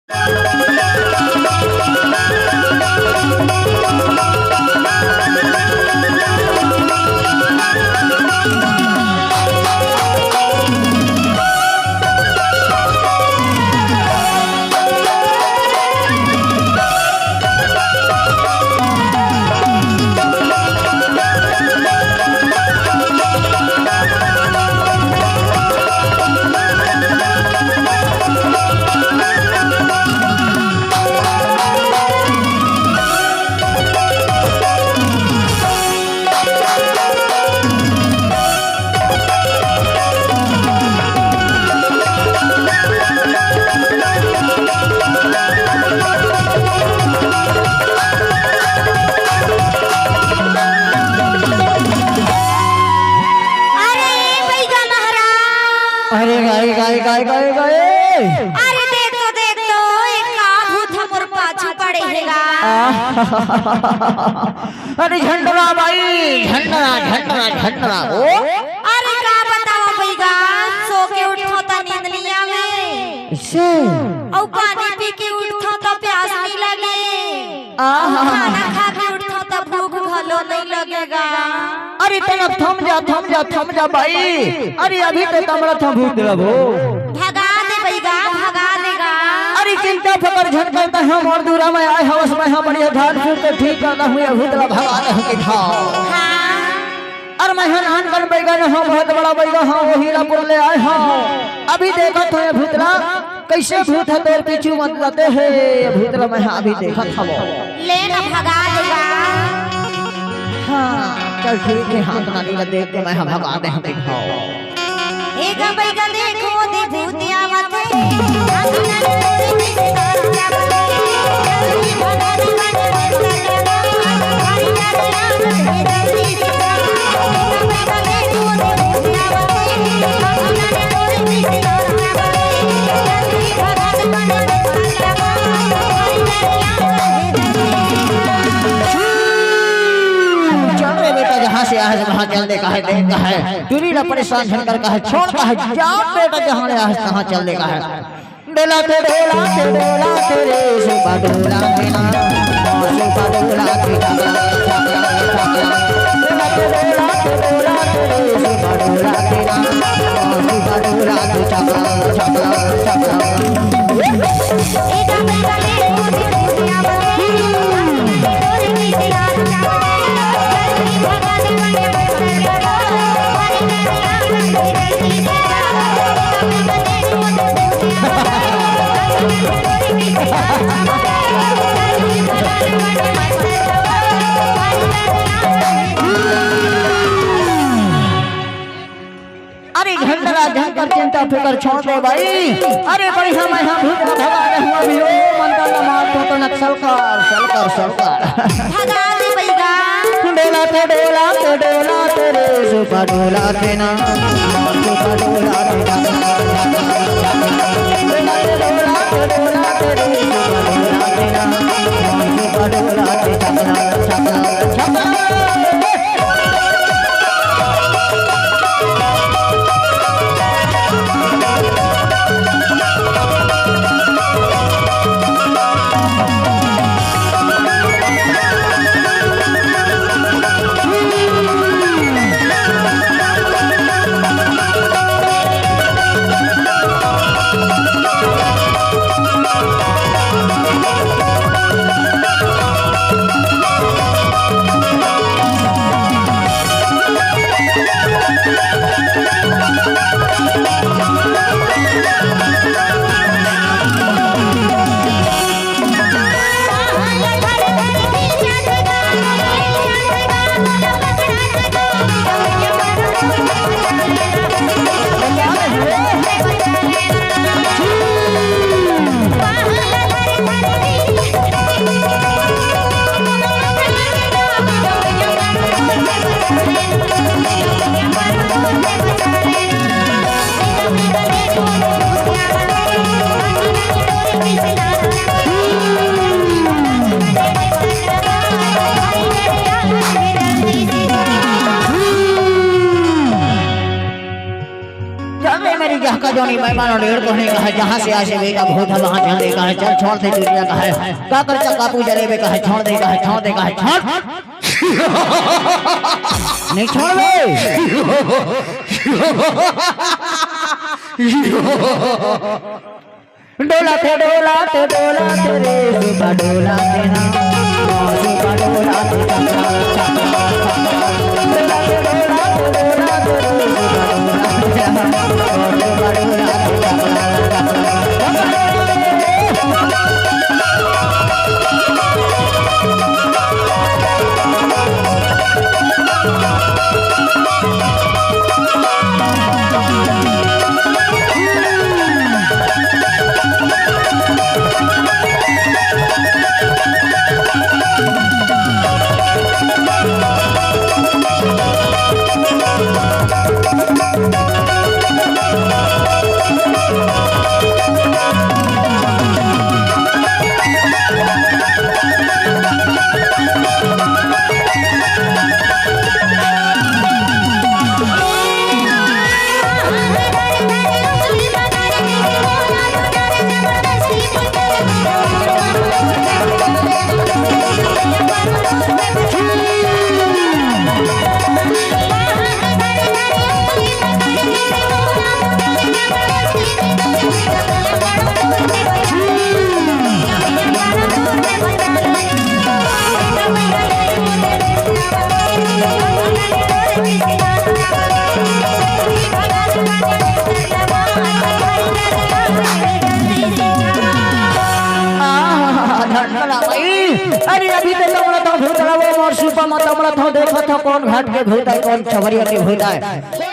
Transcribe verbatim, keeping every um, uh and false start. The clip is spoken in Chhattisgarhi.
अरे ए बइगा नहरा। अरे गाय, गाय, गाय, गाय, गाय। अरे देख तो, देख तो, एक का भूत हमर पाछू पड़े हे गा। अरे झंडरा बाई, झंडरा, झंडरा, झंडरा। ओ, अरे का बतावंव बइगा, सो के उठथंव त नींद नइ आवे। से? अउ पानी पी के उठथंव त प्यास नइ लगे। आहा। खाना खा के उठथंव त भूख घलो नइ लगे गा। अरे तनक थम जा, थम जा, थम जा बाई। अरे अभी ते तमरा थम भूत लगो। भगा दे बइगा, भगा दे गा। अरे चिंता फिकर झन कर, तैं हा मोर दुरा म आय हवस, मैं हा बढ़िया झाड़ फूँक के ठीक करना हूँ, ये भूत ला भगा दे हूँ कि हाँ। हाँ। अरे मैं हा नानकन बइगा नोहंव, बहुत बड़ा बइगा हंव, ओ हीरापुर ले आय हंव। अभी देखत हंव ये भूत ला, कइसे भूत ह तोर पीछू म लगे हे, ये भूत ला मैं हा अभी देखत हंव। ले ना भगा देगा। हाँ, चल ठीक हे, हाथ नानी ला देख के मैं हा भगा दे हंव। ए गा बइगा देखो दे भूत आवत हे। चल रे बेटा, जहाँ से आए हैं, वहाँ चल दे, काहे देख काहे। टूरी ला परेशान झन कर काहे, छोड़ काहे, जा बेटा, जहाँ ले आए हैं, तहाँ चल दे काहे। डोला ते डोला ते डोला ते रे, सुपा डोला ते ना, सुपा डोला ते ना, डोला ते डोला ते डोला ते रे, सुपा डोला ते ना, सुपा डोला ते चपला, चपला, चपला। अरे झंडरा झंकर चिंता फिकर छोड़ दे बाई। अरे बढ़िया मैं हा भूत ला भगा दे हूँ अभी। ओ मंत्र ला मार तो, तो नक्सल कर, सल कर, सल कर। भगा दे बइगा। डोला ते डोला ते डोला ते रे, सुपा डोला ते ना, सुपा डोला ते ना। डोला ते डोला ते डोला ते रे, सुपा डोला ते ना, सुपा डोला ते चपला, चपला, चपला। टोनी मेहमान और डेढ़ कोहनी का है, जहाँ से आए से बेटा भूत है, वहाँ जाने का है, चल छोड़ दे दुनिया का है, का कर चक्का पूजा रे बे का है, छोड़ दे का है, छोड़ दे का है, छोड़। नहीं छोड़ बे। डोला थे, डोला थे, डोला थे रे, सुबह डोला थे ना, सुबह डोला थे, चंद्रा, चंद्रा, चंद्रा। आहा, धड़कना भाई। अरे अभी तो तमला तो भूतला वो मोर सुपा में तमला तो देखो तो कौन घाट के भूत है, कौन छवरिया के भूत है।